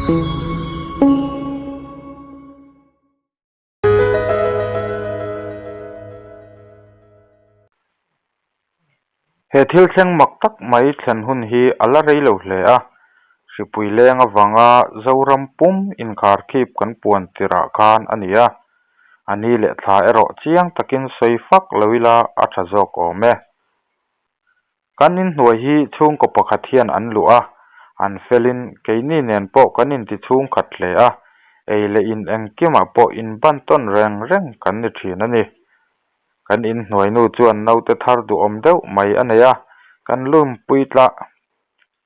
He thil thleng mak tak mai thlen hun hi a la rei lo hle a, hripui leng avanga Zoram pum inkharkhip kan puan tirah khan a ni a, a ni leh thla erawh chiang takin sawi fak lo ila a tha zawk awm e. Kan inhnuai hi chhungkaw pakhat hian an luh a, an felin keini nen pawh kan inti chhungkhat hle a, ei leh in engkimah pawh inban tawn reng reng kan ni thin a ni. Kan inhnuai nu chuan naute thar duhawm deuh mai a nei a, kan lumpui tla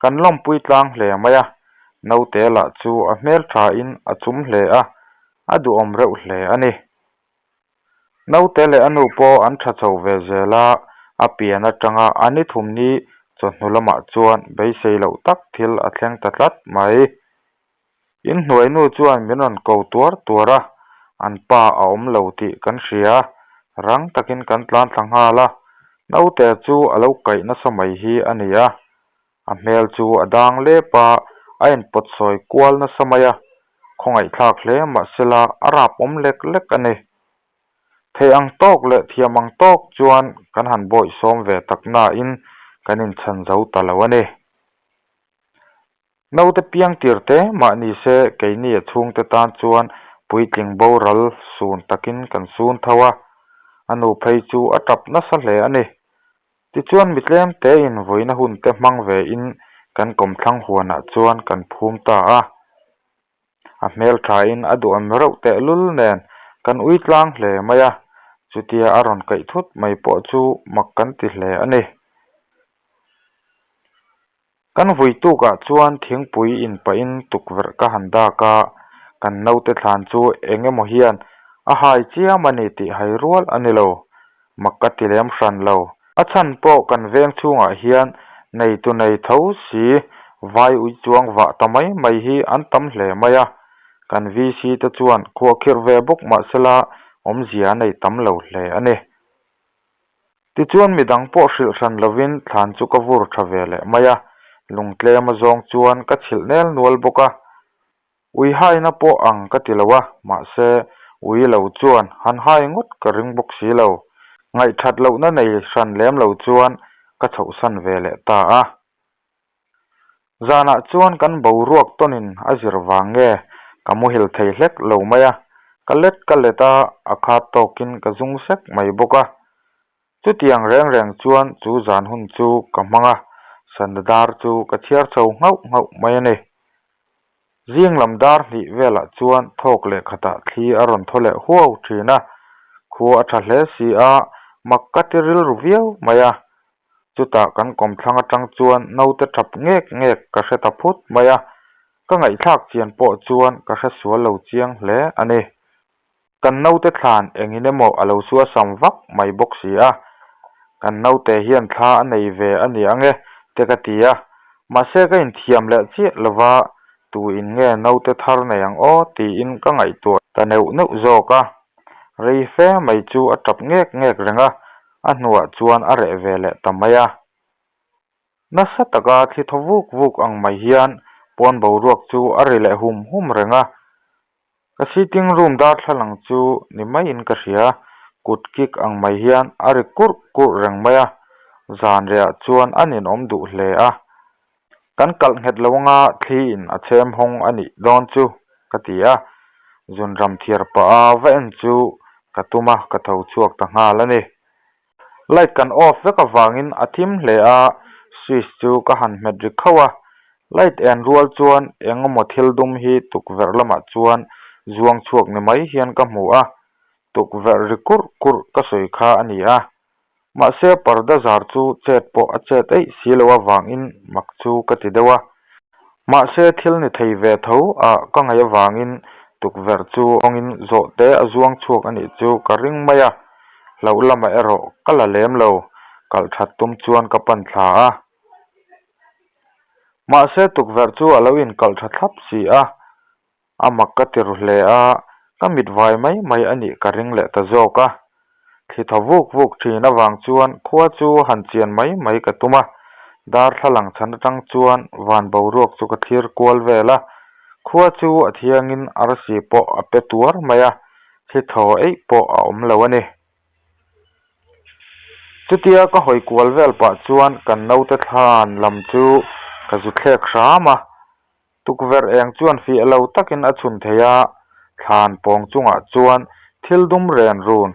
kan lawmpui tlang hle mai a, naute lah chu a hmel thain a chum hle a, a duhawm reuh hle a ni. Naute leh a nu pawh an tha chho ve zel a, a pian atanga a ni thum ni chawhnu lamah chuan beisei loh tak thil a thleng ta tlat mai. Inhnuai nu chuan min rawn ko tuar tuar a, an pa a awm lo tih kan hria, rang takin kan tlan thla nghal a, naute chu a lo kaih nasa mai hi a ni a. A hmel chu a dang lep a, a inpawt sawi kual nasa mai a, khawngaihthlak hle mahsela a rap awm lek lek a ni. Theih ang tawk leh thiam ang tawk chuan kan han bawihsawm ve tak nain kan inchhan zo ta lo a ni. Naute piang tir te mah ni se keini a chhungte tan chuan puitling boral sun takin kan sun tho a, a nu phei chu a tap nasa hle a ni. Tichuan mi tlem tein vawiina hun te hmang ve in kan kawmthlang huanah chuan kan phum ta a. A hmel thain a duhawm reuh tehlul nen kan ui tlang hle mai a, chutia a rawn kaih thut mai pawh chu mak kan ti hle a ni. Kan vui tukah chuan thingpui in pahin tukverh ka han dak a, kan naute thlan chu eng emaw hian a hai chiam a ni tih hai rual a ni lo. Mak ka ti lem hran lo. A chhan pawh kan veng chhungah hian neitu nei tho si vai ui chuang vah ta mai mai hi an tam hle mai a, kan VC te chuan khuahkhirh ve bawk mahsela awmzia a nei tam lo hle a ni. Tichuan midang pawh hrilh hran lovin thlan chu ka vur tha ve leh mai a, lungtlem a zawng chuan ka chhilh nel nual bawk a. Ui haina pawh ang ka ti lo a, mahse ui lo chuan han hai ngawt ka ring bawk si lo. Ngaihthat lohna nei hran lem lo chuan ka chhohsan ve leh ta a. Zanah chuan kan boruak tawnin a zir vang nge ka muhil thei hlek lo mai a, ka let ka let a, a khat tawkin ka zung sek mai bawk a. Chutiang reng reng chuan chu zan hun chu ka hmang a, sana dar chu ka chhiar chho nghauh nghauh mai a ni. Zing lam dar hnih velah chuan thawk leh khatah thli a rawn thaw leh huau thin a, khua a tha hle si a, mak ka ti rilru viau mai a. Chutah kan kawmthlang atang chuan naute thap ngek ngek ka hre ta phut mai a, ka ngaihthlak chian pawh chuan ka hre sual lo chiang hle a ni. Kan naute thlan engin emaw a lo suasam vak mai bawk si a, kan naute hian thla a nei ve a ni ang e te ka ti a, mahse ka inthiam leh chiah lova tu in nge naute thar nei ang aw tiin ka ngaihtuah ta neuh neuh zawk a, rei fe mai chu a tap ngek ngek reng a, a hnuah chuan a reh ve leh ta mai a. Nasa taka thli thaw vuk vuk ang mai hian pawn boruak chu a ri leh hum hum reng a. Ka sitting room darthlalang chu ni maiin ka hria, kut kik ang mai hian a ri kurh kurh reng mai a, zan rehah chuan a ninawm duh hle a. Kan kalh nghet lo anga thli in a chhem hawng a nih dawn chu ka ti a, zunram thiar pah a va en chu ka tum a ka tho chhuak ta nghal a ni. Light kan off vek avangin a thim hle a, switch chu ka han hmet ri khauh a, light en rual chuan eng emaw thil dum hi tukverh lamah chuan zuang chhuak ni mai hian ka hmu a, tukverh ri kurh kurh ka sawi kha a ni a. Mahse parda zar chu chet pawh a chet eih si lo avangin mak chu ka ti deuh a. Mahse thil ni thei ve tho a ka ngaih avangin tukverh chu hawngin zawh te a zuang chhuak a nih chu ka ring mai a, hlauh lamah erawh ka la lem lo, kalh that tum chuan ka pan thla a. Mahse tukverh chu a lo inkalh tha thlap si a, A mak ka ti ru hle a, ka mit vai mai mai a nih ka ring leh ta zawk a. Thli thaw vuk vuk thin avang chuan khua chu han chian mai mai ka tum a, darthlalang chhan atang chuan van boruak chu ka thlir kual vel a. Khua chu a thiangin arsi pawh a pe tuar mai a, thli thaw eih pawh a awm lo a ni. Chutia ka hawi kual vel pah chuan kan naute thlan lam chu ka zu thlek hram a, Tukverh eng chuan fiah lo takin a chhun thei a, thlan pawng chungah chuan thil dum ren run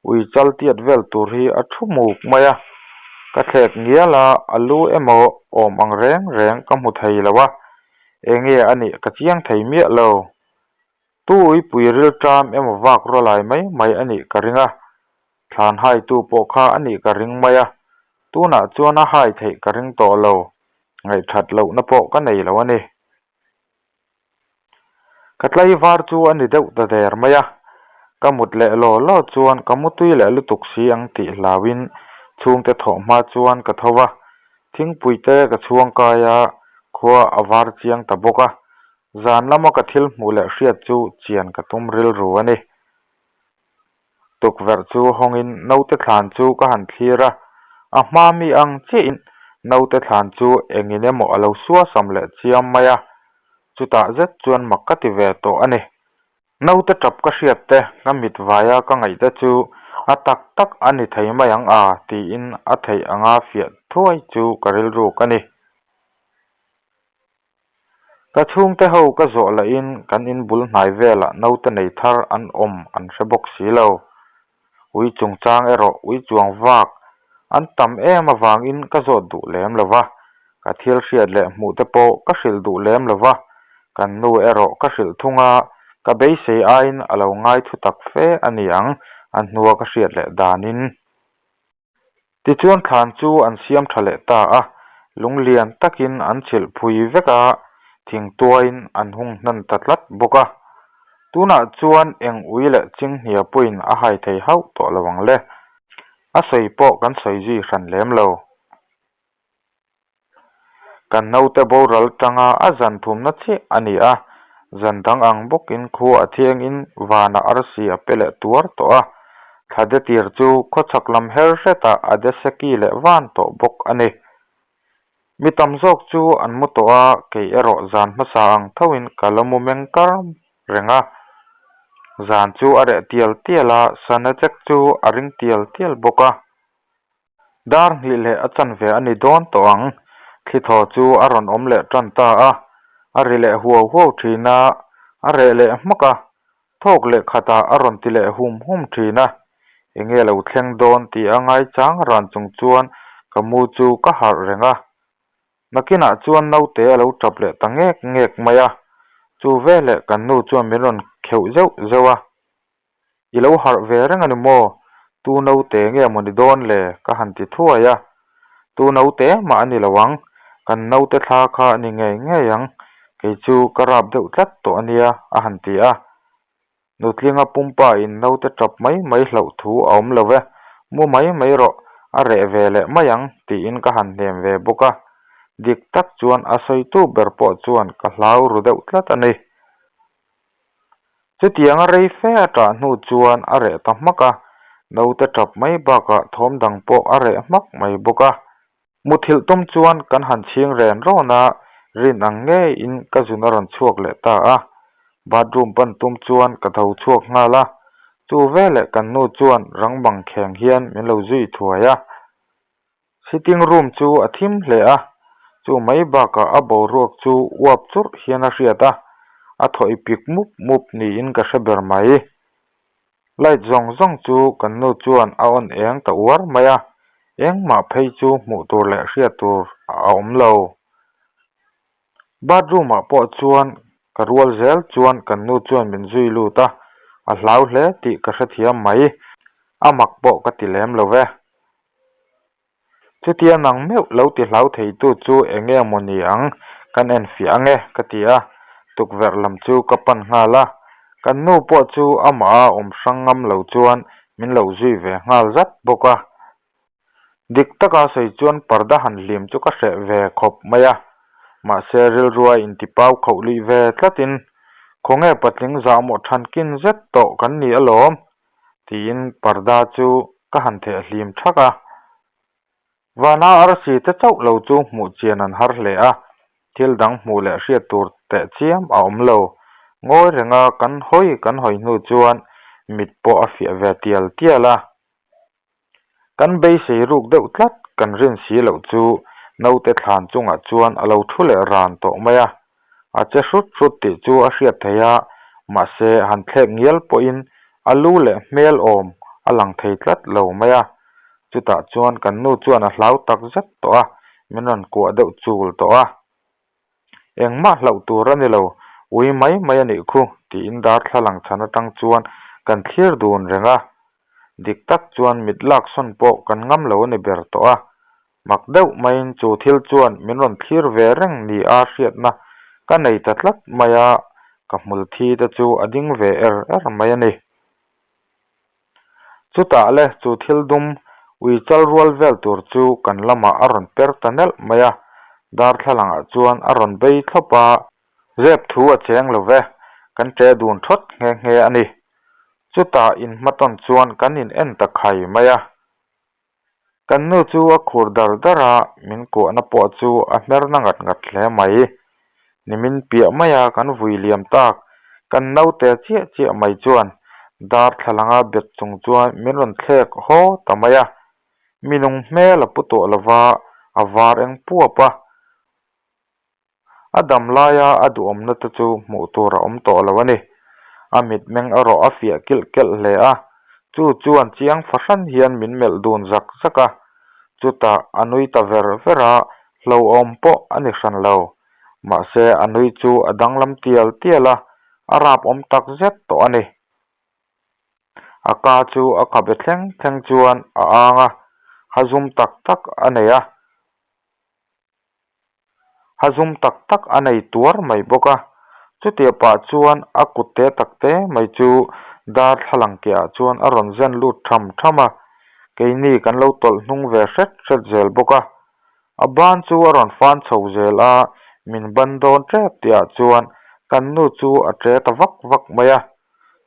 ui chal tiat vel tur hi a thu muk mai a. Ka thlek ngial a, a lu emaw awm ang reng reng ka hmu thei lo a, enge a nih ka chiang thei miah lo. Tu uipui rilṭam emaw vak rawlai mai mai a nih ka ring a, Thlan haitu pawh kha a nih ka ring mai a, tunah chuan a hai theih ka ring tawh lo, ngaihthat lohna pawh ka nei lo a ni. Ka tlaivar chu a ni deuh ta der mai a, ka mut leh law law chuan ka mutui leh lutuk si ang tih hlauhin chhungte thawh hma chuan ka tho va, thingpui te ka chhuang kai a, khua a var chiang ta bawk a, zan lama ka thil hmuh leh hriat chu chian ka tum rilru a ni. Tukverh chu hawngin naute thlan chu ka han thlir a, a hma mi ang chiahin naute thlan chu engin emaw a lo suasam leh chiam mai a, chutah zet chuan mak ka ti ve tawh a ni. Naute tap ka hriat te, ka mit vaia ka ngaih te chu a tak tak a ni thei mai ang a tiin a theih anga fiah thuai chu ka rilruk a ni. Ka chhungte ho ka zawh lahin kan in bul hnai velah naute nei thar an awm an hre bawk si lo. Ui chungchang erawh ui chuang vak an tam em avangin ka zawt duh lem lo va, ka thil hriat leh hmuh te pawh ka hrilh duh lem lo va, kan nu erawh ka hrilh thung a, ka beisei aiin a lo ngai thu tak fe a ni ang a hnua ka hriat leh danin. Tichuan thlan chu an siam tha leh ta a, lung lian takin an chhilh phui vek a, thing tuaiin an hung hnan ta tlat bawk a. Tunah chuan eng ui leh chinghnia pawhin a hai thei hauh tawh lo ang le. A sawi pawh kan sawi zui hran lem lo. Kan naute boral tanga a zan thumna chiah a ni a, zan dang ang bawkin khua a thiangin vanah arsi a pe leh tuar tawh a, thla de tir chu khawchhak lam her hretah a de seki leh van tawh bawk a ni. Mi tam zawk chu an mu tawh a, kei erawh zan hmasa ang thoin ka la mu meng kar reng a, zan chu a reh tial tial a, sana chek chu a ring tial tial bawk a. Dar hnih leh a chanve a ni dawn tawh ang. Thli thaw chu a rawn awm leh tan ta a, a ri leh huau huau thin a, a reh leh hmak a, thawk leh khatah a rawn ti leh hum hum thin a. Enge lo thleng dawn tih a ngaichang ran chung chuan ka mu chu ka harh reng a. Nakinah chuan naute a lo tap leh ta ngek ngek mai a, chu veleh kan nu chuan min rawn kheuh zeuh zeuh a. I lo harh ve reng a ni maw? Tu naute nge maw ni dawn le? ka han ti thuai a. Tu naute mah a ni lo ang, kan naute thla kha a ni ngei ngei ang, kei chu ka rap deuh tlat tawh a nia, a han ti a. Nutlinga pumpa in naute tap mai mai hlauh thu a awm lo e, mu mai mai rawh, a reh ve leh mai ang, tiin ka han hnem ve bawk a. Dik tak chuan a sawitu ber pawh chuan ka hlau ru deuh tlat a ni. Chutianga rei fe a ṭah hnu chuan a reh ta hmak a, naute ṭap mai bakah thawm dang pawh a reh hmak mai bawk a. Muthilh tum chuan kan han chhing ren rawn a, rin ang ngeiin ka zun a rawn chhuak leh ta a. Bathroom pan tum chuan ka tho chhuak nghal a, chu veleh kan nu chuan rang bang kheng hian min lo zui thuai a. Sitting room chu a thim hle a, chu mai bakah a boruak chu uap churh hian a hriat a, a thaw i pik mup mup niin ka hre ber mai. Light zawng zawng chu kan nu chuan a on eng ta uar mai a, engmah phei chu hmuh tur leh hriat tur a awm lo. Bathroom ah pawh chuan ka rual zel chuan kan nu chuan min zui lut a, a hlau hle tih ka hrethiam mai, a mak pawh ka ti lem lo ve. Chutia nang meuh lo ti hlau theitu chu eng nge maw ni ang, kan enfiah ang e, ka ti a, tukverh lam chu ka pan nghal a. Kan nu pawh chu amah a awm hrang ngam lo chuan min lo zui ve nghal zat bawk a. Dik taka sawi chuan parda han hlim chu ka hreh ve khawp mai a, mahse rilrua intipau khauh luih ve tlatin, Khawnge patling zahmawh thankin zet tawh kan ni alawm, tiin parda chu ka han theh hlim thak a. Vana arsi te chauh lo chu hmuh chian an har hle a. Thil dang hmuh leh hriat tur teh chiam a awm lo. Ngawi renga kan hawi kan hawi hnu chuan mit pawh a fiah ve tial tial a. Kan beisei ruk deuh tlat kan rin si loh chu naute thlan chungah chuan a lo thu leh ran tawh mai a. A che hrut hrut tih chu a hriat theih a, mahse han thlek ngial pawhin a lu leh hmel awm a lang thei tlat lo mai a. Chutah chuan kan nu chuan a hlau tak zet tawh a, min rawn kuah deuh chul tawh a. Engmah hlauh tur a ni lo, ui mai mai a nih khu, tiin darthlalang chhan atang chuan kan thlir dun reng a. Dik tak chuan mit lak sawn pawh kan ngam lo a ni ber tawh a. Mak deuh maiin chu thil chuan min rawn thlir ve reng ni a hriatna ka nei ta tlat mai a, ka hmul thi te chu a ding ve er er mai a ni. Chutah le chu thil dum ui chal rual vel tur chu kan lamah a rawn per ta nelh mai a, darthlalangah chuan a rawn bei thlawp a. Zep thu a cheng lo ve, kan ṭe dun thawt nghe nghe a ni. Chutah inhmatawn chuan kan in en ta khai mai a. Kan nu chu a khur dar dar a, min kuahna pawh chu a hmer na ngat ngat hle mai. Nimin piah maia kan vui liam tak, kan naute chiah chiah mai chuan darthlalanga bet chung chuan min rawn thlek haw ta mai a. Minung hmel a pu tawh lova, a var eng puap a. A dam laia a duhawmna te chu hmuh tur a awm tawh lo a ni. A mitmeng erawh a fiah kilh kelh hle a, chu chuan chiang fahran hian min melh dun zak zak a. Chutah a nui ta ver ver a, hlauhawm pawh a ni hran lo. Mahse a nui chu a danglam tial tial a, a rapawm tak zet tawh a ni. A ka chu a khabe thleng thleng chuan a ang a, ha zum tak tak a nei a. Ha zum tak tak a nei tuar mai bawk a, chutiah pah chuan a kut te tak te mai chu darthlalang keh ah chuan a rawn zen lut tham tham a, keini kan lo tawlh hnung ve hret hret zel bawk a. A ban chu a rawn fan chho zel a, min ban dawn tep tih ah chuan kan nu chu a tre ta vak vak mai a,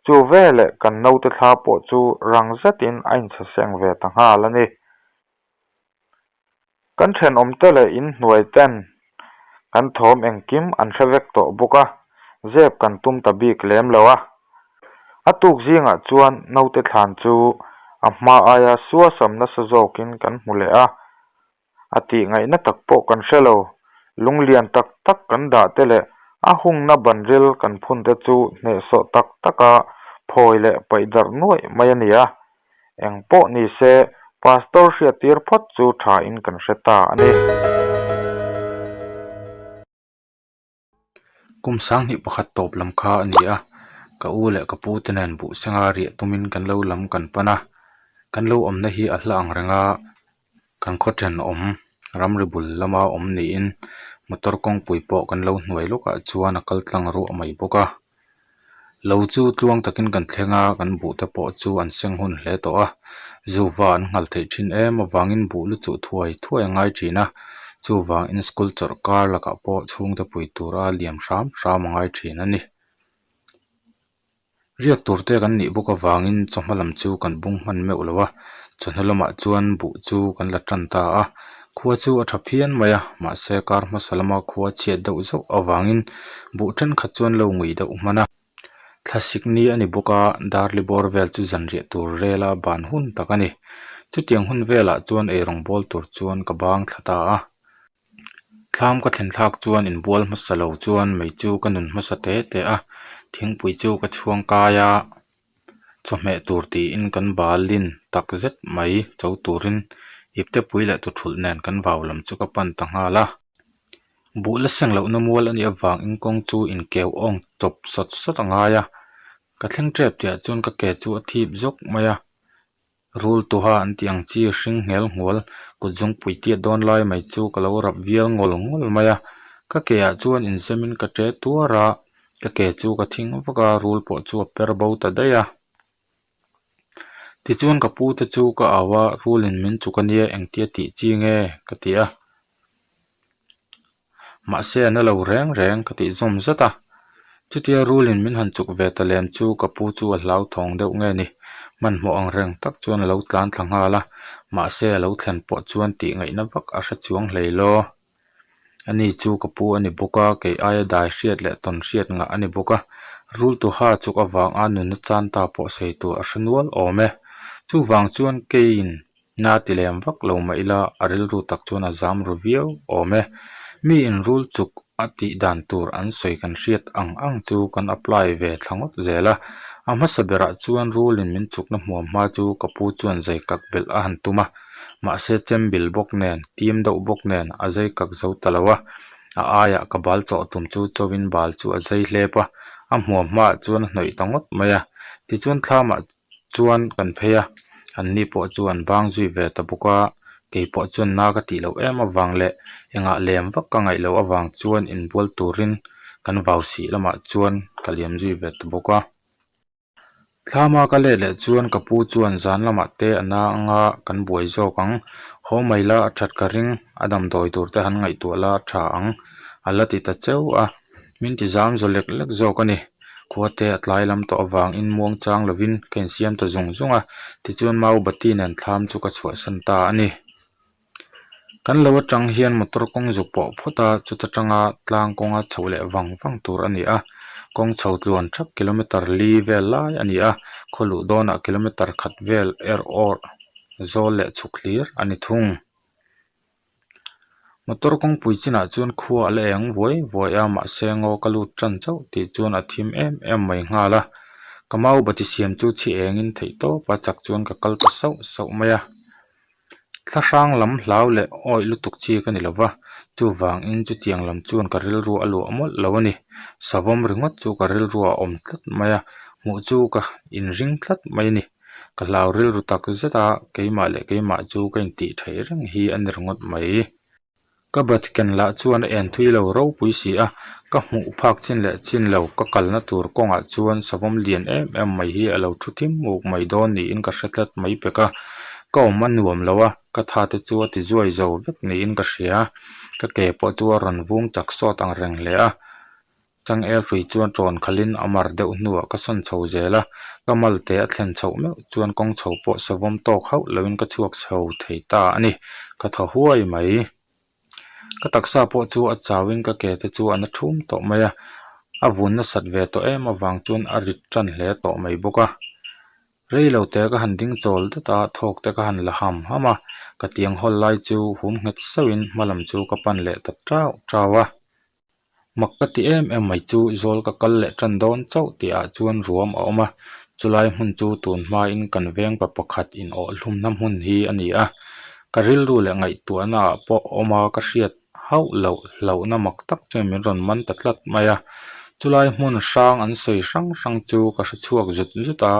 chu veleh kan naute thla pawh chu rang zetin a inchhaseng ve ta nghal a ni. Kan thenawmte leh inhnuai ten kan thawm engkim an hre vek tawh bawk a, zep kan tum ta bik lem lo a. A tuk zingah chuan naute thlan chu a hma aia suasam nasa zawkin kan hmu leh a, a tih ngaihna tak pawh kan hre lo. Lung lian tak tak kan dah te leh a hungna banril kan phun te chu hnehsawh tak taka phawi leh paih darh nuaih mai a ni a. Eng pawh ni se, Pastor hriattir phawt chu tha in kan hre ta a ni. Kum sanghnih pakhat tawp lam kha a ni a, ka u leh ka pu te nen buh senga riah tumin kan lo lam kan pan a, kan lo awmna hi a hla ang reng a, kan khaw thenawm ramri bul lama awm niin motor kawngpui pawh kan lo hnuai lawkah chuan a kal tlang ruah mai bawk a lo chu tluang takin kan thleng a kan buh te pawh chu an seng hun hle tawh a zuva an nghal theih thin em avangin buh lu chuh thuai thuai a ngai thin a chuvangin school chawrh kar lakah pawh chhungte pui tura liam hram hram a ngai thin a ni. Riak tur te kan nih bawk avangin chawhma lam chu kan bung hman meuh lo a, chawhnu lamah chuan buh chu kan la tan ta a, khua chu a tha phian mai a, mahse kar hmasa lama khua chhiat deuh zauh avangin buh thenkhat chuan lo ngui deuh hman a, thlasik ni a ni bawk a, darli bawr vel chu zanriah tur rela ban hun tak a ni, chutiang hun velah chuan eirawng bawl tur chuan ka bang thla ta a. Thlam ka thlen thlak chuan inbual hmasa lo chuan mei chu ka nun hmasa te te a, thingpui chu ka chhuang kai a, chawhmeh tur tiin kan balin tak zet mai cho turin iptepui leh tuthulh nen kan vau lam chu ka pan ta nghal a. Buh la seng lohna mual a nih avangin kawng chu inkeu awng chawp sawt sawt a ngai a, ka thleng tep tihah chuan ka ke chu a thip zawk mai a. Rul tuha an tih ang chi hring nghel nghual kut zungpui tiat dawn lai mai chu ka lo rap vial ngawl ngawl mai a, ka ke ah chuan inzemin ka ṭe tuar a, ka ke chu ka thing vak a, rul pawh chu a per bo ta daih a. Tichuan ka pu te chu ka au a, rulin min chuk ania engtia tih chi nge ka ti a. Mahse a na lo reng reng ka tih zawm zat a, chutia rulin min han chuk ve ta lem chu ka pu chu a hlauthawng deuh nge ni, hmanhmawh ang reng tak chuan a lo tlan thla nghal a, mahse a lo thlen pawh chuan tih ngaihna vak a hre chuang hlei law. Ani chu ka pu a ni bawk a, kei aia dai hriat leh tawn hriat ngah a ni bawk a. Rul tuha chuk avanga nunna chan ta pawh sawi tur a hre nual awm e. Chuvang chuan keiin na ti lem vak lo mah ila a rilru tak chuan a zam ru viau awm e. Mi in rul chuk a tih dan tur an sawi kan hriat ang ang chu kan apply ve thla ngawt zel a. A hmasa berah chuan rulin min chukna hmuam hma chu ka pu chuan zai kak belh a han tum a. Mahse chembil bawk nen, tim deuh bawk nen a zai kak zo ta lo a. A aiah ka bal chawh tum chu chawin bal chu a zai hlep a, a hmuam hmaah chuan a hnawih ta ngawt mai a. Tichuan thlamah chuan kan phei a, anni pawh chu an bang zui ve ta bawk a, kei pawh chuan na ka tih loh em avang leh engah lem vak ka ngaih loh avang chuan inbual turin kan vau sih lamah chuan ka liam zui ve ta bawk a. Thlama ka let leh chuan ka pu chuan zan lamah te a na anga kan buai zawk ang, haw mai la a that ka ring, a damdawi tur te han ngaihtuah la a tha ang a la ti ta cheu a. Min ti zam zaw lek lek zawk a ni. Khua te a tlai lam tawh avangin muang chang lovin ka insiam ta zung zung a, tichuan Mau Bati nen thlam chu ka chhuahsan ta a ni. Kan lo atang hian motor kawng zuk pawh phawt a, chuta tanga tlang kawnga chhoh leh vang vang tur a ni a. Kawng chho tluan thap kilometer li vel lai a ni a, khaw luh dawnah kilometer khat vel er awr zawl leh chhuk hlir a ni thung. Motor kawngpui chinah chuan khua a la eng vuai vuai a mahse ngaw ka lut tan chauh tih chuan a thim em em mai nghal a ka mau bati siam chu chhi engin theih tawp a chak chuan ka kal ta sauh sauh mai a thla hrang lam hlau leh awih lutuk chi ka ni lova chuvangin chutiang lam chuan ka rilru a luah mawlh lo a ni savawm ringawt chu ka rilru a awm tlat mai a hmuh chu ka inring tlat mai a ni. Ka hlau rilru tak zet a, keimah leh keimah chu ka intih theih reng hi a ni ringawt mai. Ka bat ken lah chuan a en thui lo ropui si a, ka hmuh phak chin leh chin lo ka kalna tur kawngah chuan savawm lian em em mai hi a lo thu thim muk mai dawn niin ka hre tlat mai pek a. Ka awm a nuam lo a, ka tha te chu a ti zuai zo vek niin ka hria. Ka ke pawh chu a rawn vung chak sawt ang reng hle a. Changel hrui chuan ṭawn khalhin a mar deuh hnuah ka sawn chho zel a, ka malte a thlen chhoh meuh chuan kawng chho pawh savawm tawk hauh loin ka chhuak chho thei ta a ni, ka thaw huai mai. Ka taksa pawh chu a chauin ka ke te chu a na ṭhum tawh mai a, a vun nasat ve tawh em avang chuan a rit ṭan hle tawh mai bawk a. Rei lo te ka han ding chawl dat a, thawk te ka han la ham ham a, ka tiang hawl lai chu hum nghet sauhin hma lam chu ka pan leh ta ṭau ṭau a. Mak ka ti em em mai chu zawl ka kal leh tan dawn chauh tih ah chuan ruam a awm a, chulai hmun chu tun hmain kan veng pa pakhat in awh hlumna hmun hi a ni a, ka rilru leh ngaihtuahna ah pawh awm a ka hriat hauh loh hlauhna mak tak chuan min rawn man ta tlat mai a, chulai hmun hrang an sawi hrang hrang chu ka hre chhuak zut zut a,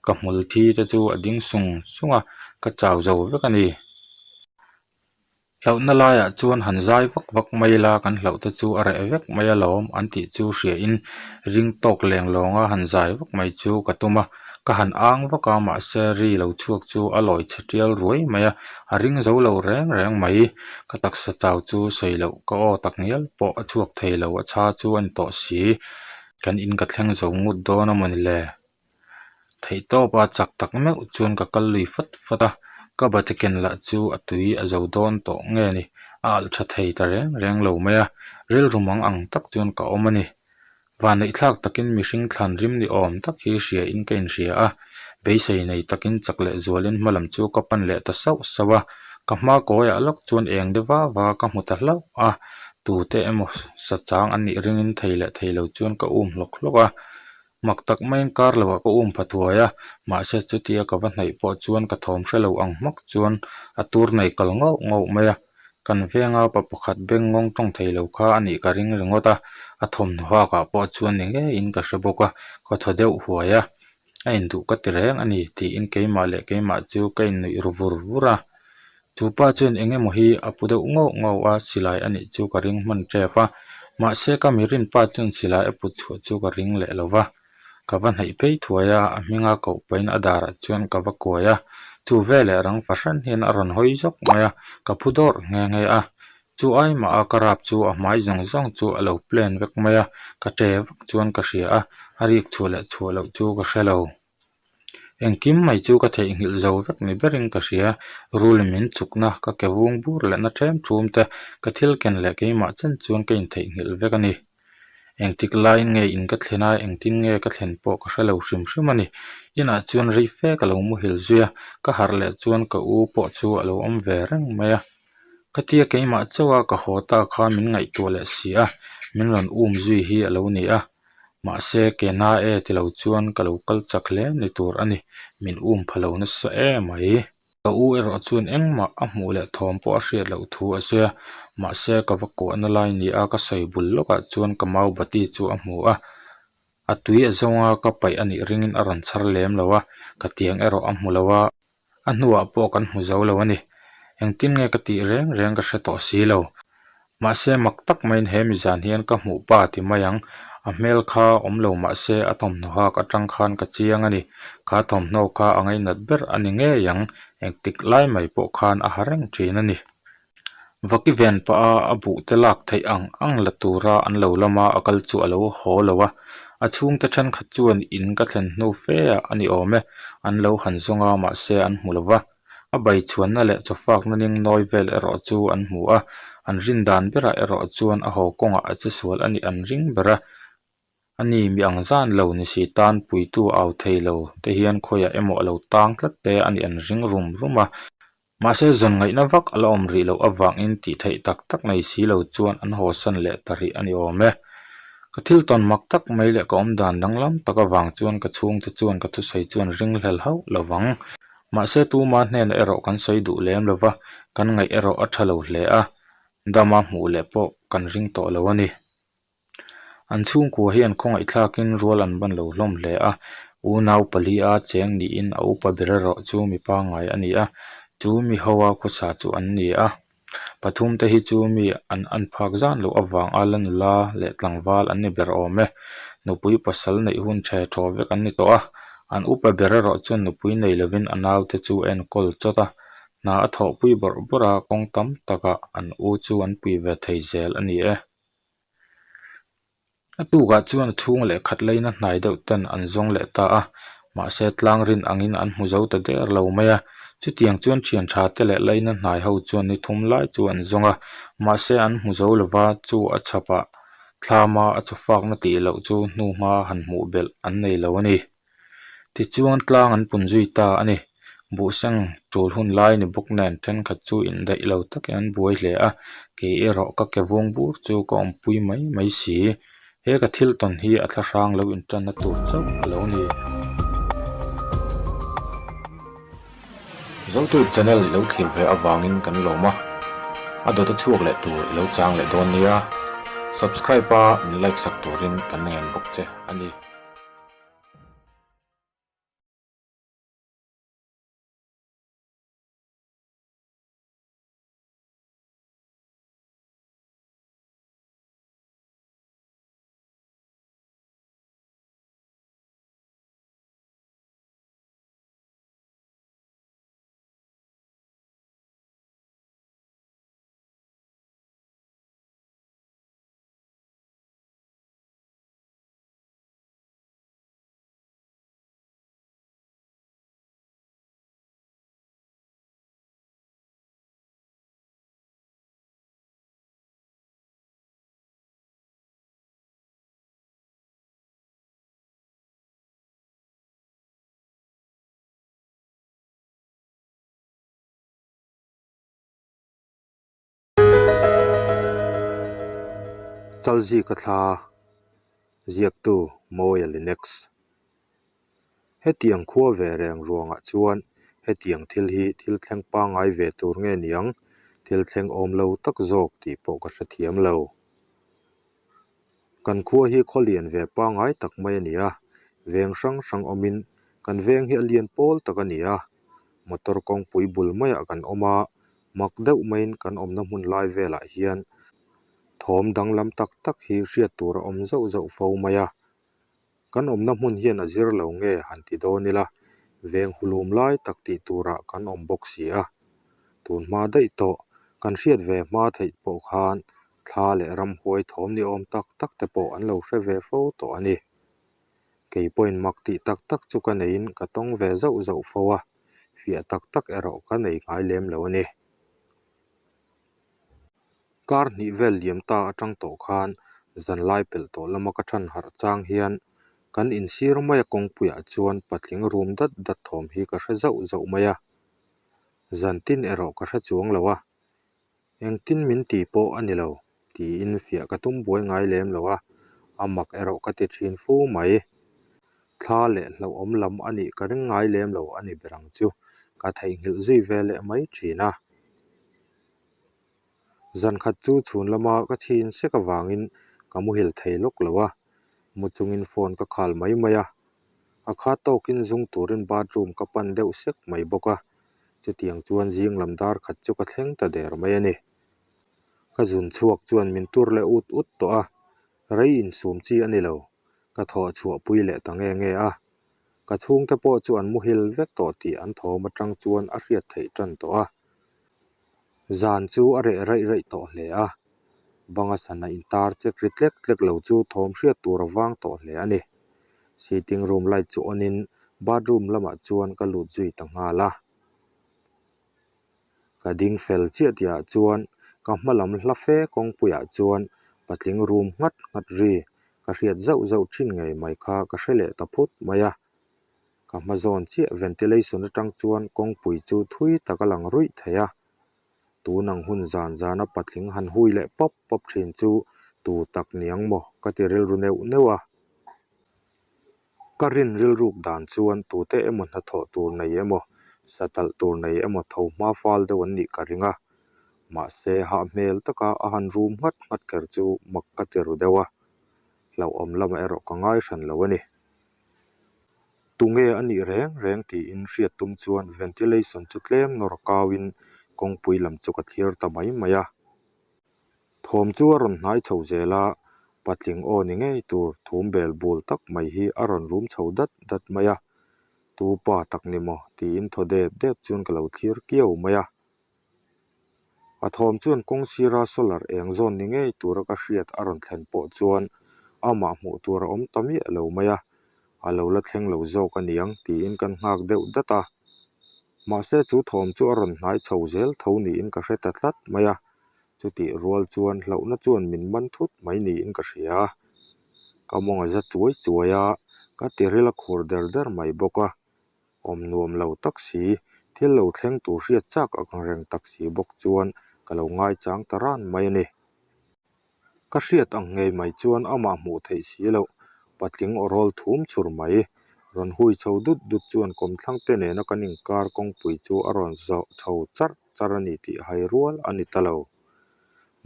ka hmul thi te chu a ding sung sung a, ka chau zo vek a ni. Hlauhna laiah chuan han zai vak vak mai ila kan hlauh te chu a reh vek mai alawm an tih chu hriain ring tawk leng lawnga han zai vak mai chu ka tum a, ka han ang vak a mahse ri lo chhuak chu a lawi chhe tial ruai mai a, a ring zo lo reng reng mai. Ka taksa chau chu sawi loh ka aw tak ngial pawh a chhuak thei lo a chha chu a ni tawh si. Kan in ka thleng zo ngut dawn a mawni le? Theihtawp a chak tak meuh chuan ka kal lui fat fat a, ka bati ken lah chu a tui a zo dawn tawh nge ni, a alh tha thei ta reng reng lo mai a, rilru mang ang tak chuan ka awm a ni. Vaneihthlak takin mihring thlan rim ni awm tak hi hria in ka inhria a, beisei nei takin chak leh zualin hma lam chu ka pan leh ta sauh sauh a, ka hma kawiah lawk chuan eng de va va ka hmu ta hlauh a, tute emaw sa chang an nih ringin thei leh thei lo chuan ka um hlawk hlawk a. Mak tak maiin kar loah ka um pha thuai a, mahse chutia ka va hnaih pawh chuan ka thawm hre lo ang hmak chuan a tur nei kal ngauh ngauh mai a, kan venga pa pakhat beng ngawng tawng thei lo kha a nih ka ring ringawt a, a thawmhnaw hakah pawh chuan ni ngeiin ka hre bawk a, ka thaw deuh huai a, a induh ka ti reng a ni tiin keimah leh keimah chu ka innuih ru vur vur a, Chu pa chuan eng emaw hi a pu deuh ngauh ngauh a, silai a nih chu ka ring hman tep a, mahse ka mi rin pa chuan silai a put chhuah chu ka ring leh lo va. Ka va hnaih phei thuai a, a hminga koh pahin a darah chuan ka va kuai a, chu veleh rang fahran hian a rawn hawi zawk mai a, ka phu dawrh nghe nghe a. Chu ai mah a ka rap chu a hmai zawng zawng chu a lo plan vek mai a, ka che vak chuan ka hria a, a rik chhuah leh chhuah loh chu ka hre lo. Engkim mai chu ka theihnghilh zo vek ni berin ka hria. Rul in min chukna, ka ke vung bur leh na ṭhem ṭhum te, ka thil ken leh keimah chen chuan ka intheihnghilh vek a ni. Engtik laiin nge in ka thlen a, engtin nge ka thlen pawh ka hre lo hrim hrim a ni. Inah chuan rei fe ka lo muhil zui a, ka harh leh chuan ka u pawh chu a lo awm ve reng mai a. Khatia keimah chauha ka haw ta kha min ngaihtuah leh si a, min rawn um zui hi a lo ni a. Mahse, ke na e ti lo chuan ka lo kal chak hle ni tur a ni, min um pha lo nasa emai. Ka u erawh chuan engmah a hmuh leh thawm pawh a hriat loh thu a sawi a, mahse ka va kuahna lai ni a ka sawi bul lawkah chuan ka mau bati chu a hmu a, a tui a zawnga ka paih a nih ringin a rawn chhar lem lo a, ka tiang erawh a hmu lo a, a hnuah pawh kan hmu zo lo a ni. Engtin nge ka tih reng reng ka hre tawh si lo. Mahse mak tak maiin he mizan hian ka hmuh pa ti mai ang, a hmel kha awm lo mahse a thawmhnaw hak atang khan ka chiang a ni. Kha thawmhnaw kha a ngainat ber a ni ngei ang, engtik lai mai pawh khan a ha reng thin a ni. Vaki ven pah a a buh te lak theih ang ang la tura an lo lama a kal chu a lo haw lo a, a chhungte thenkhat chuan in ka thlen hnu fe ah a ni awm e, an lo han zawng a mahse an hmu lo va. A bai chhuanna leh chawfakna ning nawi vel erawh chu an hmu a, an rin dan berah erawh chuan a haw kawngah a che sual a nih an ring ber a. Ani mi ang zan lo ni si tan puitu au thei lo te hian khawiah emaw a lo tang tlat te a nih an ring rum rum a. Mahse zawn ngaihna vak a la awm rih loh avangin tih theih tak tak nei si lo chuan an haw san leh ta rih a ni awm e. Ka thil tawn mak tak mai leh ka awm dan danglam tak avang chuan ka chhungte chuan ka thusawi chuan ringhlel hauh lo vang. Mahse tuma hnenah erawh kan sawi duh lem lo va, kan ngaih erawh a tha lo hle a, dama hmuh leh pawh kan ring tawh lo a ni. An chhungkua hian khawngaihthlakin rual an ban lo hlawm hle a, unau pali a cheng niin a upa ber erawh chu mi pangngai a ni a, chu mi hoa khawsa chu an ni a. Pathum te hi chu mi an an phak zan loh avanga la nula leh tlangval an ni ber awm e. Nupui pasal neih hun tha thaw vek an ni tawh a, An upa ber erawh chuan nupui nei lovin a naute chu a enkawl chawt a, hna a thawhpui bawrh bawrh a, kawng tam takah an u chu an pui ve thei zel a ni e. A tukah chuan a chhung leh khat laina hnai deuh ten an zawng leh ta a, mahse tlang rin angin an hmu zo ta der lo mai a. Chutiang chuan thian tha te leh laina hnai ho chuan ni thum lai chu an zawng a, mahse an hmu zo lova chu a chhapah Thlama a chawfakna tih loh chu hnuhma han hmuh belh an nei lo a ni. Tichuan tlang an pun zui ta a ni. Buhseng tul hun lai ni bawk nen thenkhat chu indaih lo takin an buai hle a, kei erawh ka ke vung bur chu ka awmpui mai mai si. He ka thil tawn hi a thlahrang lo intanna tur chauh a lo ni. Zotube channel i lo thlir ve avangin kan lawm a, a dawt a chhuak leh tur i lo chang leh dawn nia. Subscribe a min like sak turin kan ngen bawk che a ni. Chalzika thla ziaktu Mawia Linux. Hetiang khua ve reng ruangah chuan hetiang thil hi thil thleng pangngai ve tur nge niang, thil thleng awm lo tak zawk tih pawh ka hrethiam lo. Kan khua hi khaw lian ve pangngai tak mai a ni a, veng hrang hrang awmin kan veng hi a lian pawl tak a ni a, motor kawngpui bul maiah kan awm a, mak deuh maiin kan awmna hmun lai velah hian thawm danglam tak tak hi hriat tur a awm zauh zauh fo mai a, kan awmna hmun hian a zir lo nge han ti dawn ila, veng hulum lai tak tih turah kan awm bawk si a, tun hma daih tawh kan hriat ve hma theih pawh khan Thla leh ramhuai thawm ni awm tak tak te pawh an lo hre ve fo tawh a ni. Kei pawhin mak tih tak tak chu ka neiin ka tawng ve zauh zauh fo a, fiah tak tak erawh ka nei ngai lem lo a ni. Kar hnih vel liam ta atang tawh khan zanlai pelh tawh lama ka than harh chang hian kan insir maia kawngpuiah chuan patling rum dat dat thawm hi ka hre zauh zauh mai a. Zantin erawh ka hre chuang lo a, engtin min ti pawh a ni lo tiin fiah ka tum buai ngai lem lo a, a mak erawh ka ti thin fu mai. Thla leh hlauhawm lam a nih ka ring ngai lem lo a ni ber ang chu, ka theihnghilh zui ve leh mai thin a. Zan khat chu chhun lama ka chhin sek avangin ka muhil thei lawk lo a, mu chungin phone ka khal mai mai a. A khat tawkin zung turin bathroom ka pan deuh sek mai bawk a, chutiang chuan zing lam dar khat chu ka thleng ta der mai a ni. Ka zun chhuak chuan min tur leh ut ut tawh a, rei insum chi a ni lo, ka thawh chhuah pui leh ta nge nge a. Ka chhungte pawh chu an muhil vek tawh tih an thawm atang chuan a hriat theih tan tawh a. Zan chu a reh raih raih tawh hle a, banga sana intar chek ri tlek tlek lo chu thawm hriat tur a vang tawh hle a ni. Sitting room light chu on in bathroom lamah chuan ka lut zui ta nghal a. Ka ding fel chiah tihah chuan ka hma lam hla fe kawngpuiah chuan patling room nghat nghat ri ka hriat zauh zauh thin ngei mai kha ka hre leh ta phut mai a. Ka hma zawn chiah ventilation atang chuan kawngpui chu thui tak a lang ruih thei a. Tun ang hun zan zana patling han hui leh pawp pawp thin chu tu tak niang maw ka ti rilru neuh neuh a. Ka rin rilruk dan chuan tute emaw hnathawh tur nei emaw, sa talh tur nei emaw tho hma fal deuh an nih ka ring a. Mahse hah hmel taka a han rum nghat nghat kher chu mak ka ti ru deuh a. Hlauhawm lamah erawh ka ngai hran lo a ni. Tunge a nih reng reng tiin hriat tum chuan ventilation chu tlem nawr kauin kawngpui lam chu ka thlir ta mai mai a. Thawm chu a rawn hnai chho zel a, patling aw ni ngei tur thum bel bul tak mai hi a rawn rum chho dat dat mai a. Tu pa tak ni maw tiin thaw dep dep chuan ka lo thlir kiau mai a. A thawm chuan kawng sira solar eng zawn ni ngei tura ka hriat a rawn thlen pawh chuan amah hmuh tur a awm ta miah lo mai a, a lo la thleng lo zawk a niang tiin kan nghak deuh dat a. Mahse chu thawm chu a rawn hnai chho zel tho niin ka hre ta tlat mai a, chutih rual chuan hlauhna chuan min man thut mai niin ka hria a. Ka mawng a za chuai chuai a, ka tiril a khur der der mai bawk a. Awm nuam lo tak si, thil lo thleng tur hriat chak ang reng tak si bawk chuan ka lo ngaichang ta ran mai a ni. Ka hriat ang ngei mai chuan amah hmuh theih si loh, patling aw rawl thum chhur mai. Rawn hui chho dut dut chuan kawmthlang te nena kan inkar kawngpui chu a rawn zawh chho charh charh a ni tih hai rual a ni ta lo.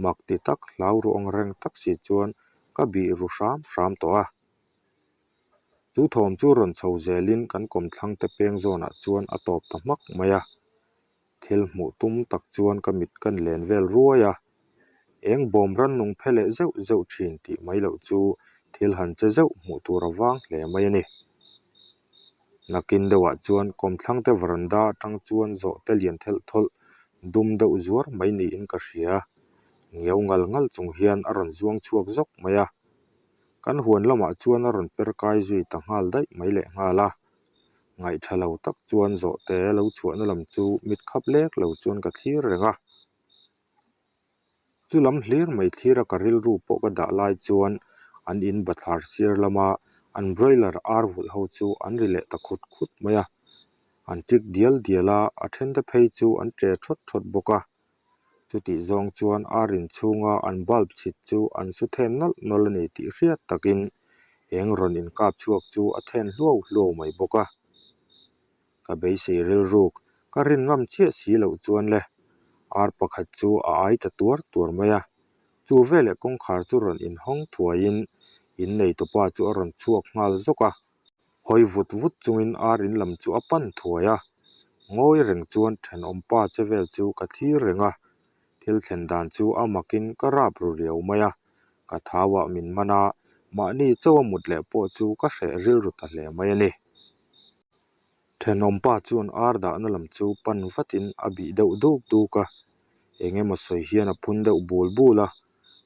Mak ti tak, hlau ru ang reng tak si chuan ka bih ru hram hram tawh a. Chu thawm chu rawn chho zelin kan kawmthlang te peng zawnah chuan a tawp ta hmak mai a. Thil hmuh tum tak chuan ka mit ka len vel ruai a, eng bawm rannung phe leh zeuh zeuh thin tih mai loh chu thil han che zeuh hmuh tur a vang hle mai a ni. Nakin deuhah chuan kawmthlang te varanda atang chuan zawhte lian thelh thawlh dum deuh zuar mai niin ka hria. Ngiau ngal ngal chung hian a rawn zuang chhuak zawk mai a. Kan huan lamah chuan a rawn per kai zui ta nghal daih mai leh nghal a. Ngaihtha lo tak chuan zawhte lo chhuahna lam chu mit khap lek lo chuan ka thlir reng a. Chu lam hlir mai thlira ka rilru pawh ka dah lai chuan an in bathlar sir lama an broiler ar vulh ho chu an ri leh ta khut khut mai a. An tik dial dial a, a thente phei chu an che thawt thawt bawk a. Chutih zawng chuan ar inchhunga an bulb chhit chu an su then nawlh nawlh a ni tih hriat takin eng rawn inkap chhuak chu a then hluau hluau mai bawk a. Ka beisei rilruk, ka rin ngam chiah si loh chuan le, ar pakhat chu a ai ta tuar tuar mai a. Chu veleh kawngkhar chu rawn inhawng thuaiin inneitupa chu a rawn chhuak nghal zawk a. Hawi vut vut chungin ar in lam chu a pan thuai a, ngawi reng chuan thenawmpa che vel chu ka thlir reng a, thil thlen dan chu a makin ka rap ru riau mai a, ka thauah min man a, mahni chauh a mut leh pawh chu ka hreh rilru ta hle mai a ni. Thenawmpa chuan ar dahna lam chu pan vatin a bih deuh duk duk a, eng emaw sawi hian a phun deuh bul bul a,